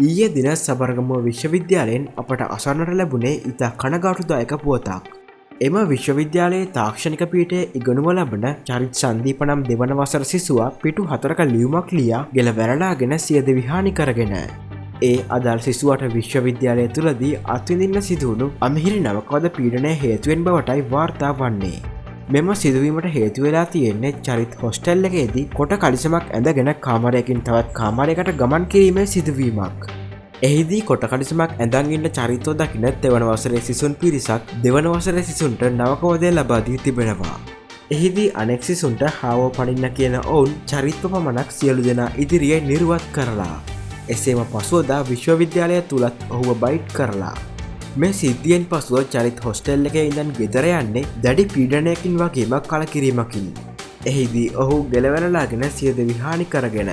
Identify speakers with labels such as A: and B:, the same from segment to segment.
A: ඊයේ දින සබරගමුව විශ්වවිද්‍යාලයෙන් අපට අසන්නට ලැබුණේ ඉතා කනගාටුදායක පුවතක්. එම විශ්වවිද්‍යාලයේ තාක්ෂණික පීඨයේ ඉගෙනුම ලබන චරිත් සංදීප නම් දෙවන වසර සිසුවා පිටු 4ක ලියුමක් ලියා ගෙල වැරලාගෙන සිය දෙවි හානි කරගෙන ඒ අදාළ සිසුවාට විශ්වවිද්‍යාලය තුළදී අත්විඳින්න සිදුවුණු අමිහිරි නවකවද පීඩනය හේතුවෙන් බවටයි වාර්තා වන්නේ. මෙම සිදුවීමට හේතු වෙලා තියෙන්නේ චරිත් හොස්ටල් එකේදී කොට කලිසමක් ඇඳගෙන කාමරයකින් තවත් කාමරයකට ගමන් කිරීමේ සිදුවීමක්. එහිදී කොට කලිසමක් ඇඳන් ඉන්න චරිතව දකින තෙවන වසරේ සිසුන් පිරිසක් දෙවන වසරේ සිසුන්ට නවකවදය ලබා දී තිබෙනවා. එහිදී අනෙක් සිසුන්ට හාවෝ පනින්න කියන ඔවුන් චරිත්ව පමණක් සියලු දෙනා ඉදිරියේ නිර්වත් කරලා, එසේම පසුවදා විශ්වවිද්‍යාලය තුලත් ඔහුව බයිට් කරලා, මේ සිද්ධියෙන් පසුව චරිත් හොස්ටෙල් එකේ ඉඳන් ගෙදර යන්නේ දැඩි පීඩනයකින් වගේම කලකිරීමකින්. එහිදී ඔහු ගෙලවැලලාගෙන සිය දෙවි හානි කරගෙන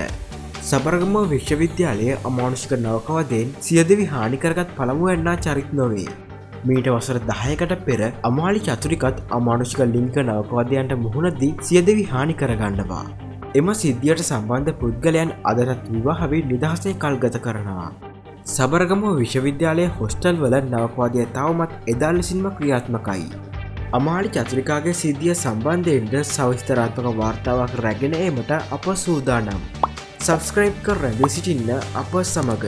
A: සබරගමුව විශ්වවිද්‍යාලයේ අමානුෂික නවකවදයෙන් සිය දෙවි හානි කරගත් පළමුවැන්නා චරිත් නොවේ. මීට වසර 10කට පෙර අමාලි චතුරිකත් අමානුෂික ලිංගික නවකවදයන්ට මුහුණ දී සිය දෙවි හානි කරගන්නවා. එම සිද්ධියට සම්බන්ධ පුද්ගලයන් අදටත් විවාහ වී නිදහසේ කල්ගත කරනවා. සබරගමුව විශ්වවිද්‍යාලයේ හොස්ටල් වල නවකවාදය තවමත් එදා ලෙසින්ම ක්‍රියාත්මකයි. අමාලි චතුරිකාගේ සිද්ධිය සම්බන්ධයෙන්ද සවිස්තරාත්මක වාර්තාවක් රැගෙන ඒමට අප සූදානම්. සබස්ක්‍රයිබ් කර රැඳී සිටින්න අප සමග.